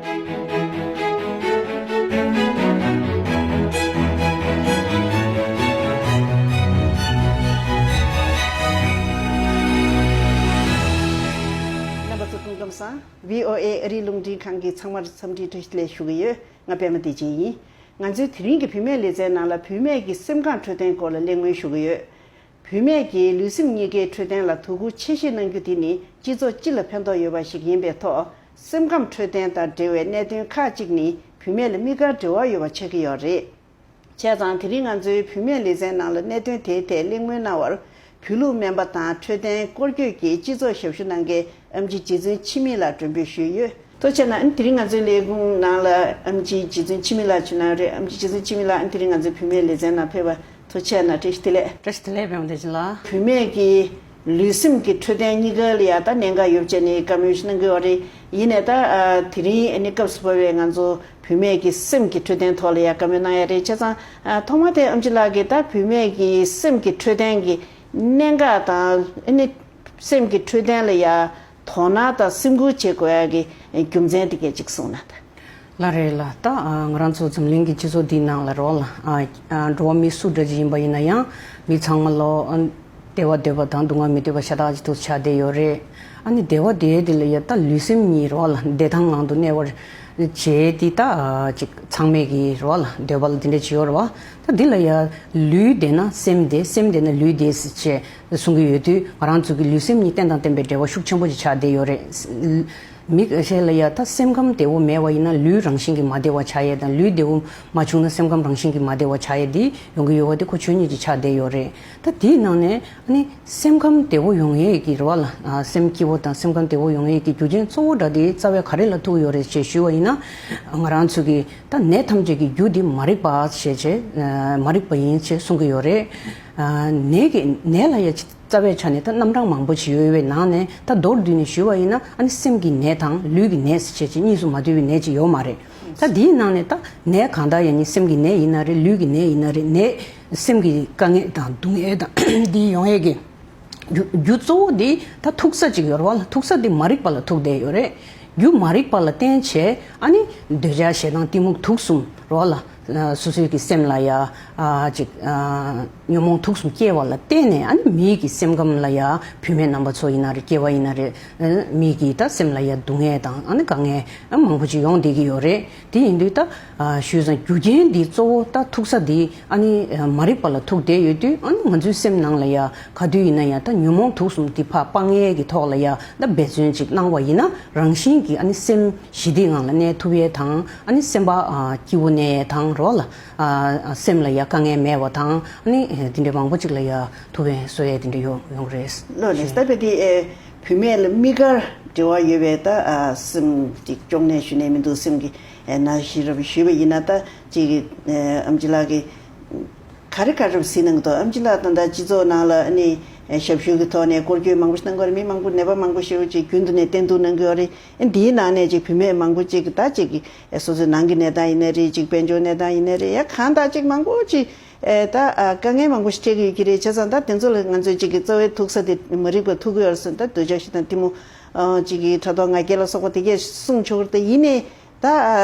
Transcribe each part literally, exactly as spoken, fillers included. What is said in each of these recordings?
རྣམ་པ་ཚོ་སྐུ་ཁམས་བཟང་། བྷི་ཨོ་ཨེ་ཨ་རིའི་རླུང་འཕྲིན་ཁང་གི་ཚང་མར་འཚམས་འདྲི་བཀྲ་ཤིས་བདེ་ལེགས་ཞུ་གི་ཡོད། ང་པད་མ་བདེ་ཆེན་ཡིན། ང་ཚོའི་དེ་རིང་གི་བུད་མེད་ལེ་ཚན་ནང་ལ་བུད་མེད་ཀྱི་སེམས་ཁམས་འཕྲོད་བསྟེན་སྐོར་ལ་གླེང་མོལ་ཞུ་གི་ཡོད། བུད་མེད་ཀྱིས་ལུས་སེམས་གཉིས་ཀའི་འཕྲོད་བསྟེན་ལ་དོ་ཁུར་ཆེ་བཞེས་གནང་རྒྱུ་དེ་ནི་སྤྱི་ཚོགས་སྤྱི་ལ་ཕན་ཐོགས་ཡོད་པ་ཞིག་ཡིན་པའི་ཐོག་སེམས་ཁམས་འཕྲོད་བསྟེན་དང་འབྲེལ་བའི་གནད་དོན་ཁག་ཅིག་ནི་བུད་མེད་ལ་དམིགས་བཀར་འབྲེལ་བ་ཡོད་པ་ཆགས་ཀྱི་ཡོད་རེད། བྱས་ཙང་དེ་རིང་ང་ཚོའི་བུད་མེད་ལེ་ཚན་ནང་ལ་གནད་དོན་དེའི་ཐད་གླེང་མོལ་གནང་བར་བོད་ལུགས་སྨན་པ་དང་འཕྲོད་བསྟེན་སྐོར་སྐྱོད་ཀྱི་སྤྱི་ཚོགས་ཞབས་ཞུ་གནང་མཁན་ཨེམ་ཆི་རྗེ་བཙུན་འཆི་མེད་ལགས་མགྲོན་འབོད་ཞུས་ཡོད། ཐུགས་རྗེ་གནང་། ཨ་ནི་དེ་རིང་ང་ཚོའི་ལས་ཁུངས་ནང་ལ་ཨེམ་ཆི་རྗེ་བཙུན་འཆི་མེད་ལགས་བྱོན་གནང་རེད། ཨེམ་ཆི་རྗེ་བཙུན་འཆི་མེད་ལགས་ཨ་ནི་དེ་རིང་ང་ཚོའི་བུད་མེད་ལེ་ཚན་ནང་ཕེབས་པ་ཐུགས་རྗེ་གནང་། བཀྲ་ཤིས་བདེ་ལེགས། བཀྲ་ཤིས་བདེ་ལེགས་པད་མ་བདེ་ཆེན་ལགས། བུད་མེད་ཀྱི་ལུས་སེམས་ཀྱི་འཕྲོད་བསྟེན་གཉིས་ཀ་ལ་ཡ་ད་གནད་འགག་ཡོད་ཅེས་ནས་བཀའ་མོལ་ཞིག་གནང་གི་ཡོད་རེད། ཡིན་ནའི་ད་ཨ་དེ་རིང་ཨ་ནི་སྐབས་སུ་བབས་པའི་ང་ཚོ་བུད་མེད་ཀྱི་སེམས་ཀྱི་འཕྲོད་བསྟེན་ཐོག་ལ་ཡ་བཀའ་མོལ་གནང་ཡ་རེད། བྱས་ཙང་ཨ་ཐོག་མ་དེ་ཨེམ་ཆི་ལགས་ཀྱིས་ད་བུད་མེད་ཀྱི་སེམས་ཀྱི་འཕྲོད་བསྟེན་གྱི་གནད་འགག་དང་ཨ་ནི་སེམས་ཀྱི་འཕྲོད་བསྟེན་ལ་ཡ་དོ་སྣང་དང་སེམས་ཁུར་བྱེད་དགོས་ཡ་གི་རྒྱུ་མཚན་དེ་གས་ཅིག་གསུངས་ན་ད། ལགས་རེད་ལགས། ད་ཨ་ང་རང་ཚོ་འཛམ་གླིང་གི་སྤྱི་ཚོགས་འདིའི་ནང་ལ་རོགས་ལ་ཨ་ཨ་འགྲོ་བ་མི་སུ་འདྲ་ཅིག་ཡིན་པ་ཡིན་ན་ཡང་མི་ཚང་མ་ལོ་ཨ་བདེ་བ་འདོད་པ་དང་སྡུག་བསྔལ་མི་འདོད་པ་ཤ་སྟག་ཅིག་ཏུ་ཆགས་བསྡད་ཡོད་རེད། ཨ་ནི་བདེ་བ་དེའི་དེ་ལ་ཡ་ད་ལུས་སེམས་གཉིས་རོགས་ལ་བདེ་ཐང་ངང་དུ་གནས་པར་བྱེད་དེ་ད་ཨ་ཅིག་ཚང་མས་ཀྱི་རོགས་ལ་འདོད་པ་ལ་དེ་འདྲ་ཅིག་ཡོད་རེད་བ། ད་འདི་ལ་ཡ་ལུས་བདེ་ན་སེམས་བདེ། སེམས་བདེ་ན་ལུས་བདེ་ཟེར་བྱས་གསུང་གི་ཡོད་དུས་ང་རང་ཚོ་གི་ལུས་སེམས་གཉིས་རྟེན་དང་བརྟེན་པའི་འབྲེལ་བ་ཤུགས་ཆེན་པོ་ཅིག་ཆགས་བསྡད་ཡོད་རེད། མི་ཞིག་ལ་ཡ་ད་སེམས་ཁམས་བདེ་བོ་མེད་པ་ཡིན་ན་ལུས་རང་བཞིན་གྱིས་མ་བདེ་བ་ཆགས་ཡས་དང་ལུས་བདེ་བོ་མ་བྱུང་ན་སེམས་ཁམས་རང་བཞིན་གྱིས་མ་བདེ་བ་ཆགས་ཡས་འདི་ཡོང་གི་ཡོད་པ་འདི་ཁོ་ཆོས་ཉིད་ཅིག་ཆགས་བསྡད་ཡོད་རེད། ད་དེའི་ནང་ནས་ཨ་ནི་སེམས་ཁམས་བདེ་བོ་ཡོང་ཡས་ཀྱི་རེད་བ་ལ་ཨ་སེམས་སྐྱིད་པོ་དང་སེམས་ཁམས་བདེ་བོ་ཡོང་ཡས་ཀྱི་རྒྱུ་རྐྱེན་གཙོ་བོ་འདྲ་དེ་རྩ་བའི་ག་རེ་ལ་ཐུག་ཡོད་རེད་ཅེས་ཞུས་པ་ཡིན་ན་ང་རང་ཚོ་གི་ད་ནད་ཐམས་ཅད་ཀྱི་རྒྱུ་འདི་མ་རིག་པ་ཞེས་བྱས་མ་རིག་པ་ཡིན་ཅེས་གསུང་གི་ཡོད་རེད། ནད་ཀྱི་ནད་ལ་ཡ་རྩ་བའི་ཆ་ནས་ད་རྣམ་གྲངས་མང་པོ་ཞིག་ཡོད་པའི་ནང་ནས་ད་མདོར་བསྡུས་ནས་ཞུས་པ་ཡིན་ན་ཨ་ནི་སེམས་ཀྱི་ནད་དང་ལུས་ཀྱི་ནད་ཟེར་བྱས་ཀྱི་གཉིས་སུ་མ་འདུས་པའི་ནད་ཅིག་ཡོད་མ་རེད། ད་འདིའི་ནང་ནས་ད་ནད་གང་དག་ཡང་ནི་སེམས་ཀྱི་ནད་ཡིན་ན་རེད། ལུས་ཀྱི་ནད་ཡིན་ན་རེད། ནད་སེམས་ཀྱི་དཀའ་ངལ་དང་སྡུག་བསྔལ་དང་འདི་ཡོང་ཡས་ཀྱི་རྒྱུ་རྒྱུ་གཙོ་བོ་འདི་ད་ཐུག་ས་ཅིག་ཡོད་རེད་བ་ལ། ཐུག་ས་འདི་མ་རིག་པ་ལ་ཐུག་བསྡད་ཡོད་རེད། རྒྱུ་མ་རིག་པ་ལ་བརྟེན་བྱས་ཨ་ནི་འདོད་ཆགས་ཞེ་སྡང་གཏི་མུག་དུག་གསུམ་རེད་བ་ལ། སོ་སོའི་གི་སེམས་ལ་ཡ་ཨ་ཅིག་ཨ་ཉོན་མོངས་དུག་གསུམ་སྐྱེ་བ་ལ་བརྟེན་ནས་ཨ་ནི་མིའི་གི་སེམས་ཁམས་ལ་ཡ་བུད་མེད་རྣམ་པ་ཚོ་ཡིན་ན་རེད། སྐྱེ་བ་ཡིན་ན་རེད། ཨ་མིའི་གི་ད་སེམས་ལ་ཡ་སྡུག་བསྔལ་དང་ཨ་ནི་དཀའ་ངལ་ཨ་མང་པོ་ཅིག་ཡོང་བསྡད་ཀྱི་ཡོད་རེད། དེ་ཡིན་དུས་ད་ཨ་ཞུས་ཙང་རྒྱུ་རྐྱེན་འདི་གཙོ་བོ་ད་ཐུག་ས་འདི་ཨ་ནི་མ་རིག་པ་ལ་ཐུག་བསྡད་ཡོད་དུས་ཨ་ནི་ང་ཚོའི་སེམས་ནང་ལ་ཡ་ག་དུས་ཡིན་ན་ཡང་ད་ཉོན་མོངས་དུག་གསུམ་འདི་ཕར་སྤང་ཡས་ཀྱི་ཐོག་ལ་ཡ་ད་འབད་བརྩོན་ཅིག་གནང་བ་ཡིན་ན་རང་བཞིན་གྱིས་ཨ་ནི་སེམས་ཞི་བདེའི་ངང་ལ་གནས་ཐུབ་ཡས་དང་ཨ་ནི་སེམས་པ་ཨ་སྐྱིད་པོ་གནས་ཡས་དང་རོགས་ལ་ཨ་སེམས་ལ་ཡ་དཀའ་ངལ་མེད་པ་དང་ཨ་ནི་དེ་འདྲའི་མང་པོ་ཅིག་ལ་ཡ་ཐུབ་པའི་བཟོ་ཡས་དེ་འདྲ་ཡོང་ཡོང་རེད། ལོ་ནས་ད་བས་དེ་བུད་མེད་ལ་དམིགས་བཀར་འབྲེལ་བ་ཡོད་པའི་ད་སེམས་ཀྱི་གཅོང་ནད་ཞུ་ནས་མི་འདུག་སེམས་ཀྱི་ན་གཞི་རབ་ཞུས་པ་ཡིན་ན་ད་ཅིག་ཨམ་ཆི་ལགས་ཀྱི། ག་རེ་ག་རེ་གཟིགས་གནང་གི་འདུག་ཨམ་ཆི་ལགས་ད་ལྟ་སྤྱི་ཚོགས་ནང་ལ་ཨ་ནི་ཞབས་ཞུ་གི་ཐོག་ནས་སྐོར་སྐྱོད་མང་པོ་ཞིག་གནང་གི་ཡོད་རེད། མི་མང་པོ་ནད་པ་མང་པོ་ཞིག་ཅིག་རྒྱུན་དུ་ནས་བསྟེན་གཏུག་གནང་གི་ཡོད་རེད། འདིའི་ནང་ནས་ཅིག་བུད་མེད་མང་པོ་ཅིག་གི་ད་ཅིག་གི་སོ་སོའི་ནང་གི་གནས་སྟངས་ཡིན་ནའི་རེད། ཅིག་དཔལ་འབྱོར་གནས་སྟངས་ཡིན་ནའི་རེད། ཡ་གང་ལྟར་ཅིག་མང་པོ་ཅིག་ད་དཀའ་ངལ་མང་པོ་ཞིག་འཕྲད་ཀྱི་ཡོད་ཀྱི་རེད། བྱས་ཙང་ད་དེ་ཚོ་ལ་ང་ཚོས་ཅིག་གི་རྩ་བའི་ཐུག་ས་དེ་མ་རིག་པ་ཐུག་གི་ཡོད་རེད་ཟེར། ད་འདོད་ཆགས་ཞེ་སྡང་གཏི་མུག་ཅིག་གི་ཕྲག་དོག་ང་རྒྱལ་ལ་སོགས་པ་དེ་གས་གསུང་ཆོག་གི་རེད། ད་ཡིན་ནའི་ད་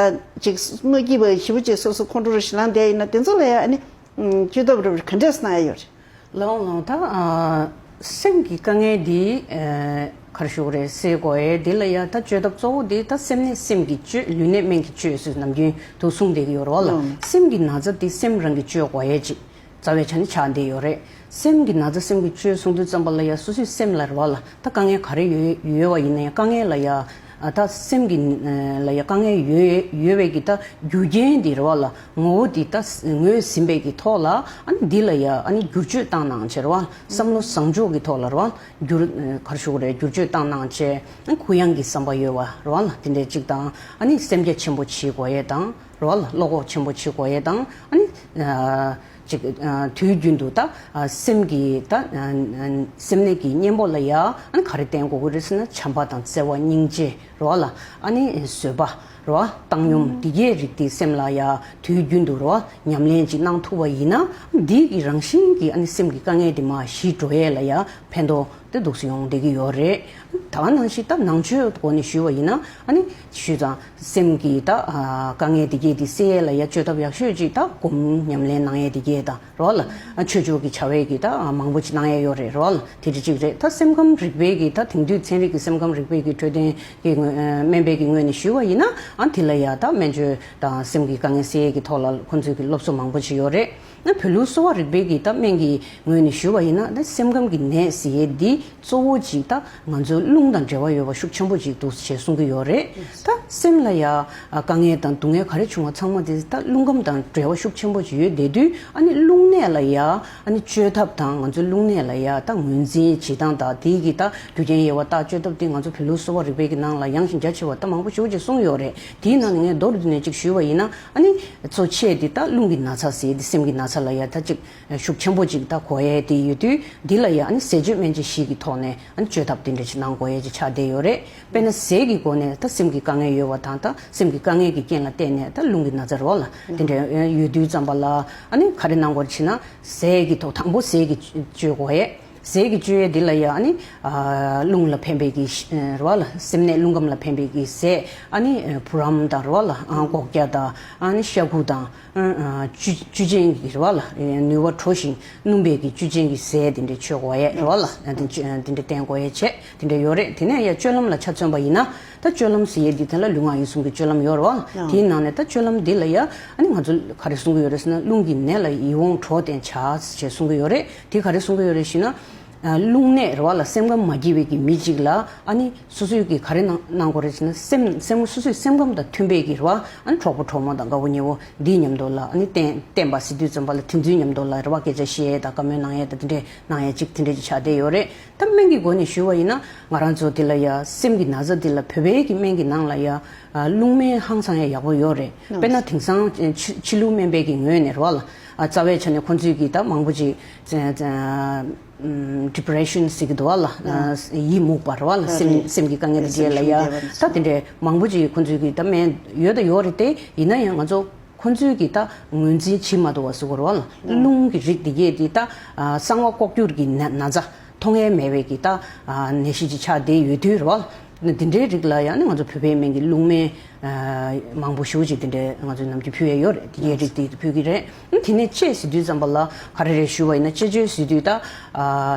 ཅིག་མ་སྐྱིད་པ་ཞེ་པོ་ཅིག་སོ་སོ་ཁོང་ཁྲོ་རུ་ཞེ་ལངས་བསྡད་ཡིན་ན་དེ་ཚོ་ལ་ཡ་ཨ་ནི། བཅོས་ཐབས་རབ་ག་འདྲས་གནང་ཡ་ཡོད་རེད། ལགས་ལགས། ད་ཨ་སེམས་ཀྱི་དཀའ་ངལ་འདི་ཨ་ག་རེ་ཞུ་དགོས་རེད། སེལ་དགོས་ཡས་འདི་ལ་ཡ་ད་བཅོས་ཐབས་གཙོ་བོ་འདི་ད་སེམས་ནད་སེམས་ཀྱིས་བཅོས། ལུས་ནད་སྨན་གྱིས་བཅོས་ཟེར་ནམ་རྒྱུན་དུ་གསུངས་བསྡད་ཀྱི་ཡོད་རེད་བ་ལ། ལགས། སེམས་ཀྱི་ན་ཚ་འདི་སེམས་རང་གིས་བཅོས་དགོས་ཡས་ཅིག་རྩ་བའི་ཆ་ནས་ཆགས་བསྡད་ཡོད་རེད། སེམས་ཀྱི་ན་ཚ་སེམས་ཀྱིས་བཅོས་གསུང་དུས་ཙམ་པ་ལ་ཡ་སོ་སོའི་སེམས་ལ་རེད་བ་ལ་ད་དཀའ་ངལ་ག་རེ་ཡོད་ཡོད་པ་ཡིན་ན་ཡང་དཀའ་ངལ་ལ་ཡ་ད་སེམས་ཀྱི་ལ་ཡ་དཀའ་ངལ་ཡོད་ཡོད་པའི་གི་ད་རྒྱུ་རྐྱེན་འདི་རེད་བ་ལ། ངོ་བོ་འདི་ད་ངོས་ཟིན་པའི་གི་ཐོག་ལ་ཨ་ནི་འདི་ལ་ཡ་ཨ་ནི་བསྒྱུར་བཅོས་བཏང་གནང་བྱས་རེད་བ། བསམ་བློ་བཟང་ཕྱོགས་ཀྱི་ཐོག་ལ་རེད་བ། བསྒྱུར་ག་རེ་ཞུ་དགོས་རེད། བསྒྱུར་བཅོས་བཏང་གནང་བྱས་ཨ་ནི་གུ་ཡངས་ཀྱི་བསམ་པ་ཡོད་པ་རེད་བ་ལ། དེ་འདྲའི་གཅིག་དང་ཨ་ནི་སེམས་རྒྱ་ཆེན་པོ་བྱེད་དགོས་ཡས་དང་རེད་བ་ལ། བློ་ཁོག་ཆེན་པོ་བྱེད་དགོས་ཡས་དང་ཨ་ནི་ཅིག་དུས་རྒྱུན་དུ་ད་སེམས་ཀྱི་ད་སེམས་ནད་ཀྱི་གཉེན་པོ་ལ་ཡ་ཨ་ནི་ག་རེ་བསྟེན་དགོས་ཀྱི་རེད་ཟེར་ན་བྱམས་པ་དང་བརྩེ་བ་སྙིང་རྗེ་རེད་བ་ལ། ཨ་ནི་བཟོད་པ་རེད་བ། བཏང་སྙོམས་འདི་གའི་རིགས་དེ་སེམས་ལ་ཡ་དུས་རྒྱུན་དུ་རེད་བ་ཉམས་ལེན་ཅིག་གནང་ཐུབ་པ་ཡིན་ན་འདི་གི་རང་བཞིན་གྱིས་ཨ་ནི་སེམས་ཀྱི་དཀའ་ངལ་དེ་མར་ཞི་འགྲོ་ཡས་ལ་ཡ་ཕན་ཐོགས་ དེ་འདུག་སེ་ཡོང་བསྡད་ཀྱི་ཡོད་རེད། ད་ག་ནང་བཞིན་ད་ནང་ཆོས་སྒོ་ནས་ཞུས་པ་ཡིན་ན་ཨ་ནི་ཞུས་ཙང་སེམས་ཀྱི་ད་དཀའ་ངལ་དེ་གས་དེ་སེལ་ཡས་ལ་ཡ་བཅོས་ཐབས་ཡག་ཤོས་ཅིག་ད་སྒོམ་ཉམས་ལེན་གནང་ཡས་དེ་གས་དང་རོ་ལ་ཆོས་ཕྱོགས་ཀྱི་བྱ་བའི་གི་ད་མང་པོ་ཅིག་གནང་ཡས་ཡོད་རེད་རོ་ལ། དེ་འདྲ་ཅིག་རེད། ད་སེམས་ཁམས་རིག་པའི་གི་ད་དེང་དུས་ཚན་རིག་གི་སེམས་ཁམས་རིག་པའི་གི་འཕྲོད་བསྟེན་གི་ངོས་སྨན་པའི་གི་ངོས་ནས་ཞུས་པ་ཡིན་ན་ཨ་དེ་ལ་ཡ་ད་སྨན་བཅོས་དང་སེམས་ཀྱི་དཀའ་ངལ་སེལ་ཡས་ཀྱི་ཐོག་ལ་ཁོང་ཚོའི་གི་སློབ་གསོ་མང་པོ་ཅིག་ཡོད་རེད། ན་བོད་ལུགས་གསོ་བ་རིག་པའི་གི་ད་སྨན་གྱི་ངོས་ནས་ཞུས་པ་ཡིན་ན་ད་སེམས་ཁམས་ཀྱི་ནད་ཟེར་ཡས་འདི་གཙོ་བོ་ཅིག་ད་ང་ཚོའི་རླུང་དང་འབྲེལ་བ་ཡོད་པ་ཤུགས་ཆེན་པོ་ཅིག་འདུག་ཅེས་གསུང་གི་ཡོད་རེད། ད་སེམས་ལ་ཡ་དཀའ་ངལ་དང་སྡུག་བསྔལ་ག་རེ་བྱུང་བ་ཚང་མ་དེ་ད་རླུང་ཁམས་དང་འབྲེལ་བ་ཤུགས་ཆེན་པོ་ཅིག་ཡོད་བསྡད་དུས་ཨ་ནི་རླུང་ནད་ལ་ཡ་ཨ་ནི་བཅོས་ཐབས་དང་ང་ཚོའི་རླུང་ནད་ལ་ཡ་ད་ངོས་འཛིན་བྱེད་སྟངས་དང་དེའི་གི་ད་རྒྱུ་རྐྱེན་ཡོད་པ་ད་བཅོས་ཐབས་དེ་ང་ཚོ་བོད་ལུགས་གསོ་བ་རིག་པའི་གི་ནང་ལ་ཡངས་ཤིང་རྒྱ་ཆེ་བ་ད་མང་པོ་ཞེ་པོ་ཅིག་གསུངས་ཡོད་རེད། དེའི་ནང་ནས་ངས་མདོར་བསྡུས་ནས་ཅིག་ཞུས་པ་ཡིན་ན་ཨ་ནི། གཙོ་ཆེ་འདི་ད་རླུང་གི་ན་ཚ་ཟེར་འདི་སེམས་ཀྱི་ན་ཚ་ལ་ཡ་ད་ཅིག་ཤུགས་ཆེན་པོ་ཅིག་ད་གོ་ཡས་དེ་ཡོད་དུས་འདི་ལ་ཡ་ཨ་ནི་ཟས་སྤྱོད་སྨན་དཔྱད་བཞི་གི་ཐོག་ནས་ཨ་ནི་བཅོས་ཐབས་དེ་འདྲ་ཅིག་གནང་དགོས་ཡས་ཅིག་ཆགས་བསྡད་ཡོད་རེད། དཔེར་ན་ཟས་ཀྱི་སྒོ་ནས་ད་སེམས་ཀྱི་དཀའ་ངལ་ཡོད་པ་དང་ད་སེམས་ཀྱི་དཀའ་ངལ་གྱི་རྐྱེན་ལ་བརྟེན་ནས་ད་རླུང་གི་ན་ཚ་རོ་ལ་དེ་འདྲ་ཡོད་དུས་ཙམ་པ་ལ་ཨ་ནི་ག་རེ་གནང་དགོས་རེད་ཅེ་ན་ཟས་ཀྱི་ཐོག་དང་པོ་ཟས་ཀྱི་བཅོས་དགོས་ཡས། ཟས་ཀྱི་བཅོས་ཡས་འདི་ལ་ཡ་ཨ་ནི་རླུང་ལ་ཕན་པའི་གི་རོ་ལ་སེམས་ནད་རླུང་ཁམས་ལ་ཕན་པའི་གི་ཟས་ཨ་ནི་བུ་རམ་དང་རོ་ལ་སྒོག་སྐྱ་དང་ཨ་ནི་ཤ་ཁུ་དང་བཅུད་བཅུད་ཅན་གྱི་རོ་ལ་ནུས་པ་དྲོ་ཞིང་སྣུམ་པའི་གི་བཅུད་ཅན་གྱི་ཟས་དེ་འདྲ་མཆོད་དགོས་ཡས་རོ་ལ་དེ་འདྲ་བསྟེན་དགོས་ཡས་བྱས་དེ་འདྲ་ཡོད་རེད། དེ་ནས་ཡ་སྤྱོད་ལམ་ལ་ཆ་མཚོན་པ་ཡིན་ན་ད་སྤྱོད་ལམ་ཟེར་ཡས་འདི་དེ་ལ་ལུས་ངག་ཡིད་གསུམ་གྱི་སྤྱོད་ལམ་ཡོད་རེད་བ། དེའི་ནང་ནས་ད་སྤྱོད་ལམ་འདི་ལ་ཡ་ཨ་ནི་ང་ཚོ་ག་རེ་གསུང་གི་ཡོད་རེད་ཟེར་ན་རླུང་གི་ནད་ལ་ཡིད་འོང་གྲོགས་དང་བྱ་ཞེས་གསུང་གི་ཡོད་རེད། དེ་ག་རེ་གསུང་གི་ཡོད་རེད་ཞེ་ན། རླུང་ནད་རེད་བ་ལ་སེམས་ཁམས་མ་སྐྱིད་པའི་གི་མི་གཅིག་ལ་ཨ་ནི་སོ་སོའི་གི་ག་རེ་གནང་གནང་དགོས་རེད་ཟེར་ན་སེམས་སེམས་སོ་སོའི་སེམས་ཁམས་དང་མཐུན་པའི་གི་རེད་བ་ཨ་ནི་གྲོགས་པོ་གྲོགས་མོ་དང་དགའ་བོ་ཉེ་བོ་འདིའི་མཉམ་དུ་ལ་ཨ་ནི་བསྟེན་བསྟེན་པ་ཟེར་དུས་ཙམ་པ་ལ་དེ་ཚོའི་མཉམ་དུ་ལ་རེད་བ་སྐད་ཆ་བཤད་ཡས་དང་བཀའ་མོལ་གནང་ཡས་དང་དེ་འདྲས་གནང་ཡས་གཅིག་དེ་འདྲས་ཅིག་ཆགས་བསྡད་ཡོད་རེད། ད་སྨན་གྱི་སྒོ་ནས་ཞུ་བ་ཡིན་ན་ང་རང་ཚོ་འདི་ལ་ཡ་སེམས་ཀྱི་ན་ཚ་འདི་ལ་བོད་པའི་གི་སྨན་གྱི་ནང་ལ་ཡ་རླུང་སྨན་ཧང་སང་ཡ་ཡག་པོ་ཡོད་རེད། དཔེར་ན་དེང་སང་ཕྱི་ཕྱི་ལུགས་སྨན་པའི་གི་ངོས་ནས་རེད་བ་ལ་རྩ་བའི་ཆ་ནས་ཁོང་ཚོས་གི་ད་མང་པོ་ཅིག depression ཟེར་གི་འདུག་བ་ལ། ཡིད་མུག་པ་རེད་བ་ལ་སེམས་སེམས་ཀྱི་དཀའ་ངལ་དེ་རྗེས་ལ་ཡ་ད་དེ་འདྲའི་མང་པོ་ཅིག་ཁོང་ཚོའི་གི་ད་སྨན་ཡོད་ད་ཡོད་རེད་དེ་ཡིན་ན་ཡང་ང་ཚོ་ཁོང་ཚོའི་གི་ད་ངོས་འཛིན་བྱེད་མ་ཐུབ་པ་ཟེར་དགོས་རེད་བ་ལ་རླུང་གི་རིགས་དེ་གས་དེ་ད་གསང་བ་ལྐོག་གྱུར་གྱི་ན་ན་ཚ་མཐོང་ཡས་མེད་པའི་གི་ད་ནད་གཞི་ཅིག་ཆགས་བསྡད་ཡོད་དུས་རེད་བ་ལ། དེ་འདྲའི་རིགས་ལ་ཡང་ནི་ང་ཚོ་བོད་པའི་སྨན་གྱི་རླུང་སྨན་མང་པོ་ཞེ་པོ་ཅིག་དེ་འདྲའི་ང་ཚོས་ནམ་རྒྱུན་ཕུལ་ཡས་ཡོད་རེད། དེ་གའི་རིགས་དེ་ཕུལ་གྱི་རེད། དེ་ནས་དཔྱད་ཟེར་དུས་ཙམ་པ་ལ་ག་རེ་རེད་ཞུ་བ་ཡིན་ན་དཔྱད་བཅོས་ཟེར་དུས་ད་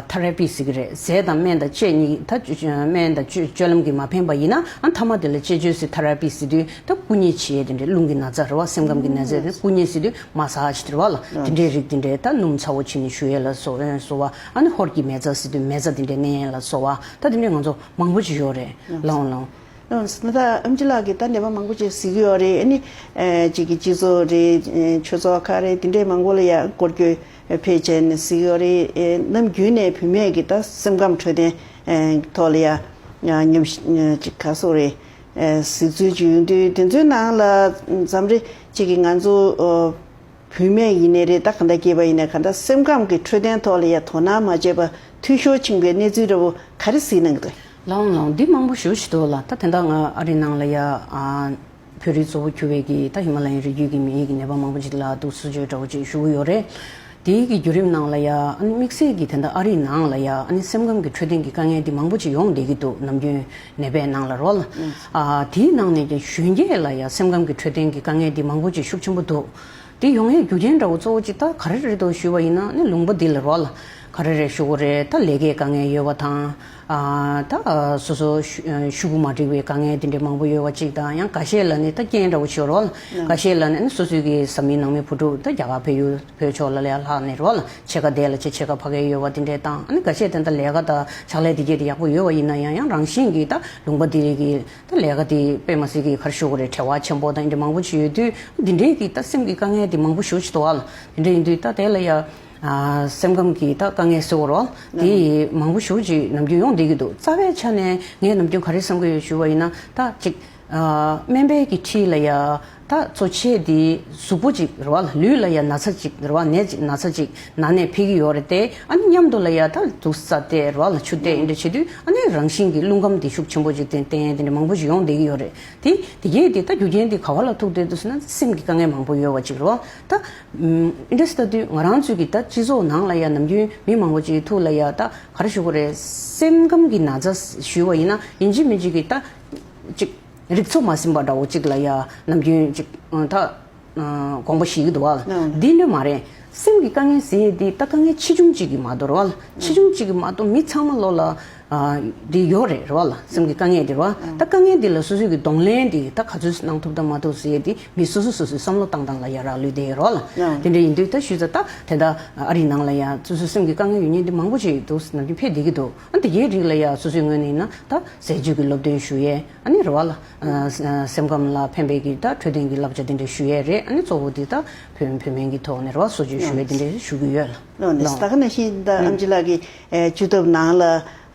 ཐེ་ར་པི་ཟེར་གྱི་རེད། ཟས་དང་སྨན་དང་དཔྱད་གཉིས་ད་སྨན་དང་སྤྱོད་སྤྱོད་ལམ་གྱིས་མ་ཕན་པ་ཡིན་ན་ཨ་མཐའ་མ་དེ་ལ་དཔྱད་བཅོས་ཟེར་ཐེ་ར་པི་ཟེར་དུས་ད་བསྐུ་མཉེ་བྱེད་ཡས་དེ་འདྲའི་རླུང་གི་ན་ཚ་རེད་བ་སེམས་ཁམས་ཀྱི་ན་ཚ་རེད་བསྐུ་མཉེ་ཟེར་དུས་མ་སཱ་ཇི་དེ་རེད་བ་ལ་དེ་འདྲའི་རིགས་དེ་འདྲའི་ད་སྣུམ་ཚ་བོ་བྱིན་ནས་བཞུ་ཡས་ལ་སོགས་ཨེ་སོ་བ་ཨ་ནི་ཧོར་གྱི་མེ་བཙའ་ཟེར་དུས་མེ་བཙའ་དེ་འདྲའི་མནན་ཡས་ལ་སོགས་བ་ད་དེ་འདྲའི་ང་ཚོ་མང་པོ་ཅིག་ཡོད་རེད། ལའོ་ལའོ། ལགས་སོ། ད་ཨེམ་ཆི་ལགས་ཀྱིས་ད་ནད་པ་མང་པོ་ཅིག་གཟིགས་ཀྱི་ཡོད་རེད། ཨ་ནི་ཅིག་གི་སྤྱི་ཚོགས་རེད་ཆོས་ཚོགས་ཁག་རེད་དེ་འདྲའི་མང་པོ་ལ་ཡང་སྐོར་སྐྱོད་ཕེབས་བྱས་ནས་གཟིགས་ཀྱི་ཡོད་རེད། ནམ་རྒྱུན་ནས་བུད་མེད་ཀྱི་ད་སེམས་ཁམས་འཕྲོད་བསྟེན་ཐོག་ལ་ཡང་ཉམས་ཞིབ་ཅིག་ག་སོགས་རེད་གཟིགས་ཚུལ་ཅིག་ཡོང་དུས་དེ་ཚོའི་ནང་ལ་མཚམས་རེ་ཅིག་གི་ང་ཚོ་བུད་མེད་ཡིན་ནའི་རེད་ད་གང་ལྟར་སྐྱེས་པ་ཡིན་ནའི་གང་ལྟར་སེམས་ཁམས་ཀྱི་འཕྲོད་བསྟེན་ཐོག་ལ་ཡ་དོ་སྣང་མ་བྱས་པ་འཐུས་ཤོར་ཕྱིན་པའི་གནས་ཚུལ་འདྲ་བོ་ག་རེ་གཟིགས་གནང་གི་འདུག་ལའོ་ལའོ། འདི་མང་པོ་ཞེ་པོ་ཅིག་འདུག་ལ་ད་དེ་འདྲ་ང་ཨ་རིའི་ནང་ལ་ཡ་བོད་རིགས་གཙོ་བོ་གྱུར་བའི་གི་ད་ཧི་མ་ལ་ཡའི་རི་རྒྱུད་ཀྱི་མི་ཡི་གི་ནད་པ་མང་པོ་ཅིག་ལ་འདུག་སེ་བཅོས་འདྲ་བོ་ཅིག་ཞུ་གི་ཡོད་རེད། དེའི་གི་བརྒྱུད་རིམ་ནང་ལ་ཡ་ཨ་ནི་དམིགས་བསལ་གྱི་དེ་འདྲ་ཨ་རིའི་ནང་ལ་ཡ་ཨ་ནི་སེམས་ཁམས་ཀྱི་འཕྲོད་བསྟེན་གྱི་དཀའ་ངལ་འདི་མང་པོ་ཅིག་ཡོང་བསྡད་ཀྱི་འདུག་ནམ་རྒྱུན་ནད་པའི་ནང་ལ་རོ་ལ་ཨ་དེའི་ནང་ནས་ཀྱང་གཞོན་སྐྱེས་ལ་ཡ་སེམས་ཁམས་ཀྱི་འཕྲོད་བསྟེན་གྱི་དཀའ་ངལ་འདི་མང་པོ་ཅིག་ཤུགས་ཆེན་པོ་འདུག་དེ་ཡོང་ཡས་རྒྱུ་རྐྱེན་འདྲ་བོ་གཙོ་བོ་ཅིག་ད་ག་རེ་རེད་འདུག་ཞུ་བ་ཡིན་ན་ནི་ལུང་པ་འདི་ལ་རོ་ལ་ག་རེ་རེད་ཞུ་དགོས་རེད། ད་ལས་ཀའི་དཀའ་ངལ་ཡོད་པ་དང་ཨ་ད་སོ་སོ་ཤུ་ཤུ་གུ་མ་འགྲིག་པའི་དཀའ་ངལ་དེ་འདྲ་མང་པོ་ཡོད་པ་ཅིག་དང་ཡང་འགའ་ཤས་ལ་ནི་ད་རྐྱེན་འདྲ་བོ་ཞིག་རོ་ལ་འགའ་ཤས་ལ་ནི་སོ་སོའི་གི་བཟའ་མི་ནང་མི་བུ་ཕྲུག་ད་རྒྱ་གར་ཕེབས་ཡུལ་བོད་ཕྱོགས་ལ་ལས་ལྷག་ནས་རོ་ལ་ཕྱེད་ཀ་འདས་ལ་ཕྱེད་ཕྱེད་ཀ་ཕ་གིར་ཡོད་པ་དེ་འདྲས་དང་ཨ་ནི་འགའ་ཤས་དེ་འདྲ་ལས་ཀ་དང་ཕྱག་ལས་དེ་གས་དེ་ཡག་པོ་ཡོད་པ་ཡིན་ན་ཡང་ཡང་རང་བཞིན་གྱིས་ད་ལུང་པ་དེ་རིགས་ཀྱི་ད་ལས་ཀ་དེ་དཔེ་མ་སྲིད་ཀྱི་ག་རེ་ཞུ་དགོས་རེད་བྲེལ་བ་ཆེན་པོ་དང་འདི་འདྲ་མང་པོ་ཅིག་ཡོད་དུས་འདི་འདྲས་ཀྱི་ད་སེམས་ཀྱི་དཀའ་ངལ་དེ་མང་པོ་ཞེ་པོ་ཅིག་འདུག་ཨ་ལ་དེ་འདྲ་ཡིན་དུས་ད་དེ་ལ་ཡ་ཨ་སེམས་ཁམས་ཀྱི་ད་དཀའ་ངལ་ཟེར་དགོས་རེད་བ་དེ་མང་པོ་ཞེ་པོ་ཅིག་ནམ་རྒྱུན་ཡོང་བསྡད་ཀྱི་འདུག་རྩ་བའི་ཆ་ནས་ངས་ནམ་རྒྱུན་ག་རེ་བསམ་གྱི་ཡོད་ཞུ་བ་ཡིན་ན་ད་ཅིག་ཨ། སྨན་པའི་གི་འཁྲིས་ལ་ཡ་ད་གཙོ་ཆེ་དེ་གཟུགས་པོ་ཅིག་རེད་བ། ལུས་ལ་ཡ་ན་ཚ་ཅིག་རེད་བ། ནད་ཅིག་ན་ཚ་ཅིག་ན་ནས་ཕེབས་ཀྱི་ཡོད་རེད་དེ། ཨ་ནི་མཉམ་དུ་ལ་ཡ་ད་དུག་ས་བལྟས་རེད་བ། ཆུ་བལྟས་འདི་འདྲ་བྱེད་དུས། ཨ་ནི་རང་བཞིན་གྱི་རླུང་ཁམས་དེ་ཤུགས་ཆེན་པོ་ཅིག་བསྟན་བསྟན་དེ་འདྲ་མང་པོ་ཞིག་ཡོང་བསྡད་ཀྱི་ཡོད་རེད་དེ། དེ་གས་དེ་ད་རྒྱུ་རྐྱེན་དེ་ག་བ་ལ་ཐུག་བསྡད་འདུག་ཟེར་ན། སེམས་ཀྱི་དཀའ་ངལ་མང་པོ་ཡོད་པ་ཅིག་རེད་བ། ད་ཨམ། འདི་འདྲ་ཟེར་ལྟ་དུས་ང་རང་ཚོའི་གི་ད་སྤྱི་ཚོགས་ནང་ལ་ཡ་ནམ་རྒྱུན་མི་མང་པོ་ཅིག་ཐུག་ལ་ཡ་ད་ག་རེ་ཞུ་དགོས་རེད། སེམས་ཁམས་ཀྱི་ན་ཚ་ཞུས་པ་ཡིན་ན་ཡིན་གཅིག་མིན་གཅིག་གི་ད་ཅིག་རིག་ཚོ་མ་ཟིན་པ་འདྲ་བོ་ཅིག་ལ་ཡ་ནམ་རྒྱུན་ཅིག་ད་དགོངས་པ་བཞེས་ཀྱི་འདུག་བ། ཨང་། འདི་འདྲ་མ་རེད། སེམས་ཀྱི་དཀའ་ངལ་ཟེར་ཡས་འདི་ད་དཀའ་ངལ་ཆེ་ཆུང་གཅིག་གི་མ་གཏོགས་རེད་བ། ཆེ་ཆུང་གཅིག་གི་མ་གཏོགས་མི་ཚང་མ་ལོ་ལ། ཨ། འདི་ཡོད་རེད་རེད་བ་ལ། སེམས་ཀྱི་དཀའ་ངལ་འདི་རེད་བ། ཨང་། ད་དཀའ་ངལ་འདི་ལ་སོ་སོའི་གི་གདོང་ལེན་འདི་ད་ག་ཚོད་གནང་ཐུབ་དང་མ་ཐུབ་ཟེར་ཡས་འདི་མི་སོ་སོ་སོ་སོའི་བསམ་བློ་བཏང་སྟངས་ལ་ཡ་རག་ལུས་བསྡད་ཡོད་རེད་བ་ལ། ཨང་། དེ་འདྲ་ཡིན་དུས་ད་ཞུས་ཙང་ད་དེ་འདྲ་ཨ་རིའི་ནང་ལ་ཡ་སོ་སོའི་སེམས་ཀྱི་དཀའ་ངལ་ཡོད་མཁན་འདི་མང་པོ་ཅིག་འདུག་ནམ་རྒྱུན་ཕེབས་བསྡད་ཀྱི་འདུག་ཨ། དེ་གའི་རིགས་ལ་ཡ་སོ་སོའི་ངོས་ནས་ཡིན་ན་ད་ཟས་བཅུད་ཀྱི་སློབ་སྟོན་ཞུ་ཡས། ཨ་ནི་རེད་བ་ལ། ཨ། སེམས་ཁམས་ལ་ཕན་པའི་གི་ད་འཕྲོད་བསྟེན་གྱི་བསླབ་བྱ་དེ་འདྲ་ཞུ་ཡས་རེད། ཨ་ནི་གཙོ་བོ་དེ་ད་བོད་བོད་སྨན་གྱི་ཐོག་ནས་རེད་བ། གསོ་བཅོས་ཞུ་ཡས་དེ་འདྲ་ཞུ་གི་ཡོད་ལ། ལོ་ནས་ད་ག་ནང་བཞིན་ད་ཨམ་ཆི་ལགས་ཀྱི་ཨེ་བཅུ་ཐབ་ནང་ལ་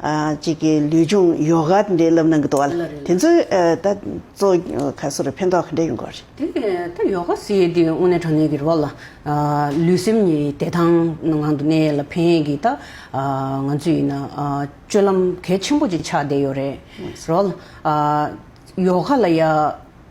ཨ་ཅིག་གི་ལུས་སྦྱོང་ཡོ་ག་དེ་འདྲའི་བསླབ་གནང་གི་འདུག་བ་ལ། ལ་རེད་ལ། དེ་ཚོས་ཨ་ད་གཙོ་ཁ་སོ་རེ་ཕན་ཐོགས་ག་འདྲ་ཡོང་གི་རེད། དེ་ད་ཡོ་ག་ཟེར་ཡས་དེ་དངོས་གནས་དྲང་གནས་ཀྱི་རེད་བ་ལ། ཨ། ལུས་སེམས་གཉིས་བདེ་ཐང་ངང་དུ་གནས་ཡས་ལ་ཕན་ཡས་ཀྱི་ད། ཨ། ང་ཚོ་ཡིན་ན་ཨ་སྤྱོད་ལམ་གལ་ཆེན་པོ་ཅིག་ཆགས་བསྡད་ཡོད་རེད། རེད་བ་ལ། ཨ། ཡོ་ག་ལ་ཡ།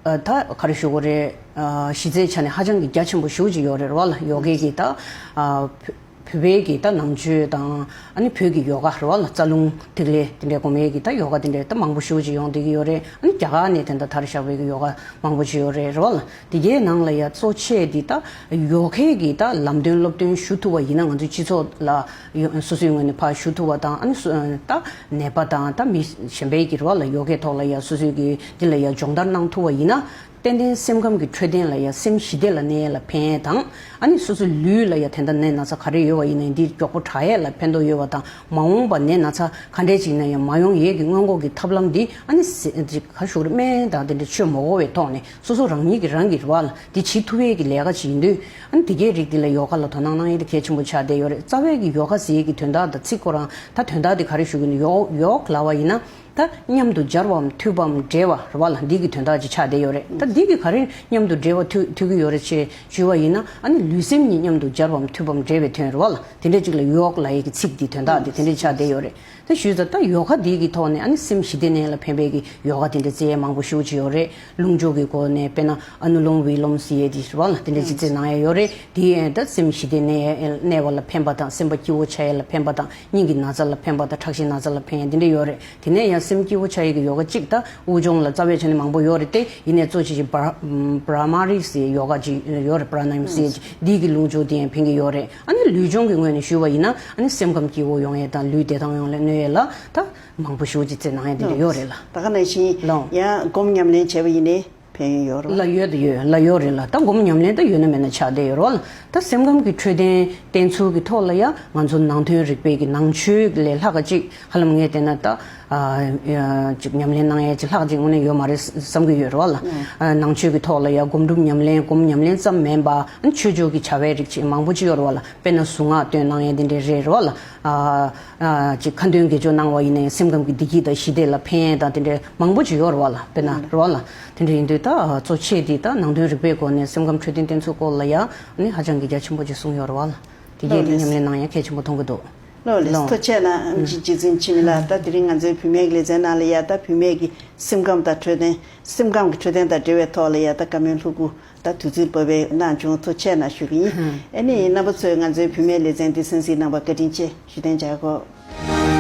ཨ། ད་ག་རེ་ཞུ་དགོས་རེད། ཨ། གཞི་རྩའི་ཆ་ནས་ཧ་ཅང་གི་རྒྱ་ཆེན་པོ་ཞེ་པོ་ཅིག་ཡོད་རེད་རེད་བ་ལ། ཡོ་གའི་གི་ད། ཨ། བོད་བོད་པའི་གི་ད་ནང་ཆོས་དང་། ཨ་ནི་བོད་ཀྱི་ཡོ་ག་རེད་བ་ལ། རྩ་རླུང་ཐིག་ལེ་དེ་འདྲའི་སྒོམ་ཡས་ཀྱི་ད་ཡོ་ག་དེ་འདྲའི་ད་མང་པོ་ཞེ་པོ་ཅིག་ཡོང་བསྡད་ཀྱི་ཡོད་རེད། ཨ་ནི་རྒྱ་གར་ནས་དེ་འདྲ་དར་བཞག་པའི་གི་ཡོ་ག་མང་པོ་ཅིག་ཡོད་རེད་རེད་བ་ལ། དེ་གའི་ནང་ལ་ཡ་གཙོ་ཆེ་དེ་ད་ཡོ་གའི་གི་ད་ལམ་སྟོན་སློབ་སྟོན་ཞུ་ཐུབ་པ་ཡིན་ན། ང་ཚོའི་སྤྱི་ཚོགས་ལ་ཡོ་སོ་སོའི་ངོས་ནས་ཕར་ཞུ་ཐུབ་པ་དང་། ཨ་ནི་སོ་ད་ནད་པ་དང་ད་མི་གཞན་པའི་གི་རེད་བ་ལ། ཡོ་གའི་ཐོག་ལ་ཡ་སོ་སོའི་གི་འདི་ལ་ཡ་སྦྱོང་བརྡར་གནང་ཐུབ་པ་ཡིན་ན། ཏན་ཏན་སེམས་ཁམས་ཀྱི་འཕྲོད་བསྟེན་ལ་ཡ་སེམས་ཞི་བདེ་ལ་གནས་ཡས་ལ་ཕན་ཡས་དང་། ཨ་ནི་སོ་སོའི་ལུས་ལ་ཡ་དེ་འདྲ་ནད་ན་ཚ་ག་རེ་ཡོད་པ་ཡིན་ནའི་འདི་མགྱོགས་པོ་དྲག་ཡས་ལ་ཕན་ཐོགས་ཡོད་པ་དང་། མ་འོངས་པ་ནད་ན་ཚ་ག་འདྲས་ཅིག་ན་ཡང་མ་ཡོང་ཡས་ཀྱི་སྔོན་འགོག་གི་ཐབས་ལམ་འདི། ཨ་ནི་ཟས་ཅིག་ག་ཞུ་རེད། སྨན་དང་དེ་འདྲ་བཅོས་མ་དགོས་པའི་ཐོག་ནས་སོ་སོ་རང་ཉིད་ཀྱི་རང་གི་རེད་བ་ལ་འདི་བྱེད་ཐུབ་ཡས་ཀྱི་ལས་ཀ་ཅིག་ཡིན་དུས། ཨ་ནི་དེ་གའི་རིགས་འདི་ལ་ཡོ་ག་ལ་དོ་སྣང་གནང་ཡས་དེ་གལ་ཆེན་པོ་ཆགས་བསྡད་ཡོད་རེད། རྩ་བའི་གི་ཡོ་ག་ཟེར་ཡས་ཀྱི་དོན་དག་དང་ཚིག་ཁོ་རང་ད་དོན་དག་དེ་ག་རེ་ཞུ་གི་ཡིན། ཡོག་ཡོག་ལབ་པ་ཡིན་ན། ད་མཉམ་དུ་སྦྱར་བའམ་མཐུད་པའམ་འབྲེལ་བ་རེད་བ་ལ། འདི་གི་དོན་དག་ཅིག་ཆགས་བསྡད་ཡོད་རེད། ད་འདི་གི་ག་རེ་མཉམ་དུ་འབྲེལ་བ་མཐུད་མཐུད་ཀྱི་ཡོད་རེད་ཅེས་ཞུས་པ་ཡིན་ན། ཨ་ནི་ལུས་སེམས་གཉིས་མཉམ་དུ་སྦྱར་བའམ་མཐུད་པའམ་འབྲེལ་བའི་དོན་རེད་བ་ལ། དེ་འདྲ་ཅིག་ལ་ཡོག་ལབ་ཡས་ཀྱི་ཚིག་འདི་དོན་དག་འདི་དེ་འདྲ་ཆགས་བསྡད་ཡོད་རེད། ད་ཞུས་ཙང་ད་ཡོ་ག་འདི་གི་ཐོག་ནས་ཨ་ནི་སེམས་ཞི་བདེ་གནས་ཡས་ལ་ཕན་པའི་གི་ཡོ་ག་དེ་འདྲ་རྩེ་ཡས་མང་པོ་ཞེ་པོ་ཅིག་ཡོད་རེད། རླུང་སྦྱོར་གྱི་སྒོ་ནས་དཔེར་ན་ཨ་ནུ་ལོམ་བི་ལོམ་ཟེར་ཡས་དེ་རེད་བ་ལ། དེ་འདྲ་ཅིག་རྩེ་གནང་ཡས་ཡོད་རེད། དེ་ཡས་ད་སེམས་ཞི་བདེ་གནས་གནས་པ་ལ་ཕན་པ་དང་། སེམས་པ་སྐྱིད་པོ་ཆགས་ཡས་ལ་ཕན་པ་དང་། སྙིང་གི་ན་ཚ་ལ་ཕན་པ་དང་། ཁྲག་ཤེད་ན་ཚ་ལ་ཕན་ཡས་དེ་འདྲ་ཡོད་རེད། དེ་ནས་ཡང་སེམས་སྐྱིད་པོ་ཆགས་ཡས་ཀྱི་ཡོ་ག་གཅིག་ད་དབུགས་སྦྱོང་ལ་རྩ་བའི་ཆ་ནས་མང་པོ་ཡོད་རེད་དེ། ཡིན་ནའི་གཙོ་ཆེ་ཆེ་བྷ་བྷ་ར་མ་རི་ཟེར་ཡོ་ག་ཅིག་ཡོད་རེད། པྲ་ན་ཡམ་ཟེར་ཡས་ཅིག་འདི་གི་རླུང་སྦྱོར་དེ་ཡང་ཕན་གྱི་ཡོད་རེད། ཨ་ནི་ལུས་སྦྱོང་གི་ངོས་ནས་ཞུས་པ་ཡིན་ན། ཨ་ནི་སེམས་ཁམས་སྐྱིད་པོ་ཡོང་ཡས་དང་ལུས་བདེ་ཐང་ཡོང་ལ་གནོད་ཡས་ལ་ད་མང་པོ་ཞེ་པོ་ཅིག་རྩེ་གནང་ཡས་དེ་འདྲ་ཡོད་རེད་ལ། ད་ག་ནང་བཞིན་ལོ། ཡང་སྒོམ་ཉམས་ལེན་བྱས་པ་ཡིན་ནའི་ཕན་ཡོན་ཡོད་རེད་ལ། ལ་ཡོད་དེ་ཡོད། ལ་ཡོད་རེད་ལ། ད་སྒོམ་ཉམས་ལེན་ད་ཡོད་ན་མེད་ན་ཆགས་བསྡད་ཡོད་རེད་བ་ལ། ད་སེམས་ཁམས་ཀྱི་འཕྲོད་བསྟེན་བསྟེན་ཚུལ་གྱི་ཐོག་ལ་ཡང་ང་ཚོ་ནང་དོན་རིག་པའི་གི་ནང་ཆོས་ལས་ལྷག་ག་ཅིག་ཧ་ལམ་ངས་བལྟས་ན་ད། ཨ། ཅིག་ཉམས་ལེན་གནང་ཡས་ཅིག་ལྷག་ཅིག་དངོས་གནས་ཡོད་མ་རེད་བསམ་གྱི་ཡོད་རེད་བ་ལ། ཨ། ནང་ཆོས་ཀྱི་ཐོག་ལ་ཡང་སྒོམ་སྒྲུབ་ཉམས་ལེན། སྒོམ་ཉམས་ལེན་ཙམ་མིན་པ། ཨ་ནི་ཆོས་ཕྱོགས་ཀྱི་བྱ་བའི་རིགས་ཅིག་མང་པོ་ཅིག་ཡོད་རེད་བ་ལ། དཔེར་ན་གཟུངས་སྔགས་བཏོན་གནང་ཡས་དེ་འདྲ་རེད་རེད་བ་ལ། ཨ། ཨ། ཅིག་ཁ་འདོན་དགེ་སྦྱོར་གནང་བ་ཡིན་ནའི་སེམས་ཁམས་ཀྱི་བདེ་སྐྱིད་དང་ཞི་བདེ་ལ་ཕན་ཡས་དང་དེ་འདྲ་མང་པོ་ཅིག་ཡོད་རེད་བ་ལ། དཔེར་ན་རེད་བ་ལ། དེ་འདྲ་ཡིན་དུས་ད་གཙོ་ཆེ་དེ་ད་ནང་དོན་རིག་པའི་སྒོ་ནས་སེམས་ཁམས་འཕྲོད་བསྟེན་བསྟེན་ཚུལ་སྐོར་ལ་ཡང་ཨ་ནི་ཧ་ཅང་གི་རྒྱ་ཆེན་པོ་ཅིག་གསུངས་ཡོད་རེད་བ་ལ། དེ་གས་དེ་ཉམས་ལེན་གནང་ཡ་གལ་ཆེན་པོ་མཐོང་གི་འདུག་ལགས་ལགས། ཐུགས་རྗེ་གནང་། ཨམ་ཆི་རྗེ་བཙུན་འཆི་མེད་ལགས། ད་དེ་རིང་ང་ཚོའི་བུད་མེད་ཀྱི་ལེ་ཚན་ནང་ལ་ཡ་ད་བུད་མེད་ཀྱི་སེམས་ཁམས་དང་འཕྲོད་བསྟེན། སེམས་ཁམས་ཀྱི་འཕྲོད་བསྟེན་དང་འབྲེལ་བའི་ཐོག་ལ་ཡ་ད་བཀའ་མོལ་ལྷུག་པོ་ད་དུས་ཚོད་འབབ་པའི་གནང་བྱུང་། ཐུགས་རྗེ་གནང་ཞུ་གི་ཡིན། ཨ་ནི་རྣམ་པ་ཚོས་ང་ཚོའི་བུད་མེད་ལེ་ཚན་འདི་གསན་གཟིགས་གནང་བར་བཀའ་དྲིན་ཆེ་ཞུ་དན་བྱ་དགོས།